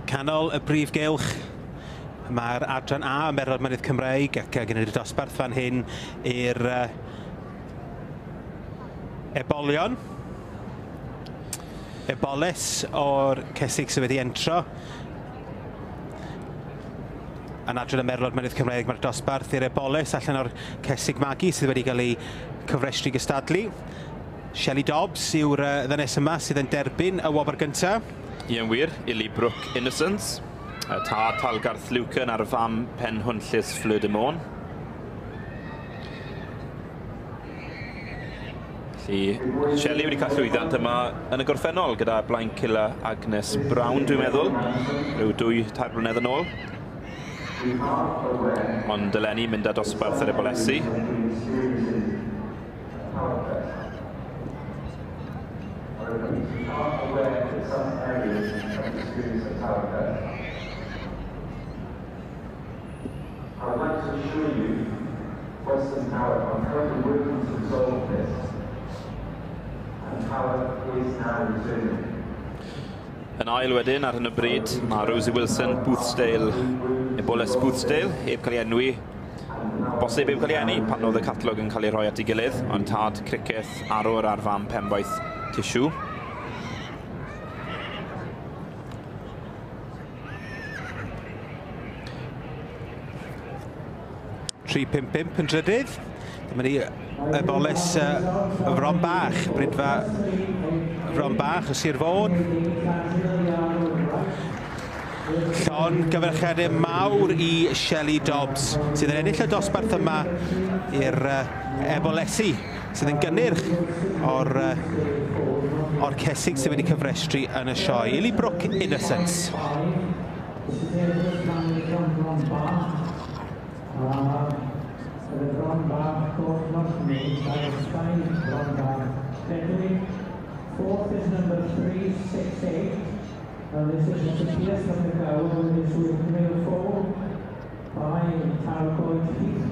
Canol y brif gylch, mae'r adran A, Merlod Mynydd Cymreig, ac gyda'r dosbarth fan hyn i'r ebolion. Eboles o'r cesig sydd wedi entro. Yn adran y Merlod Mynydd Cymreig mae'r dosbarth i'r eboles allan o'r cesig magu sydd wedi cael ei cyfrestru gystadlu. Shelley Dobbs yw'r ddynes yma sydd yn derbyn y wobr gyntaf. Ie, yn wir, Illy Brook Innocence. Tad Talgarth Lucan a'r fam Penhwnllys Fleur de Môn. Felly, Shelley wedi cael llwyddiant yma yn y gorffennol gyda Blaencilla Agnes Brown, dwi'n meddwl, rhyw 2-3 blynedd yn ôl. Ond eleni mynd â dosbarth yr ebolesi. I would like to assure you, Western Power are currently working to resolve this, and power is now returning. Yn ail wedyn ar hyn o bryd, mae Rosie Wilson, Boothsdale, Eboles Boothsdale, heb cael ei enwi, bosib heb cael ei enwi pan oedd y catalog yn cael ei rhoi at ei gilydd, ond tad Criceth Arwr a'r fam Penboeth Tissue. Tri pump pump yn drydydd. Dyma ni Eboles y Fron Bach, Brydfa Fron Bach o Sir Fôn. Llongyfarchiadau mawr i Shelley Dobbs, sydd yn ennill y dosbarth yma i'r ebolesi, sydd yn gynnyrch o'r cesig sydd wedi cyfrestru yn y sioe. Illy Brook Innocence. Fourth is number 368, and this is Mr. Pierce from the Gower, with his male foal by Targoid Heath.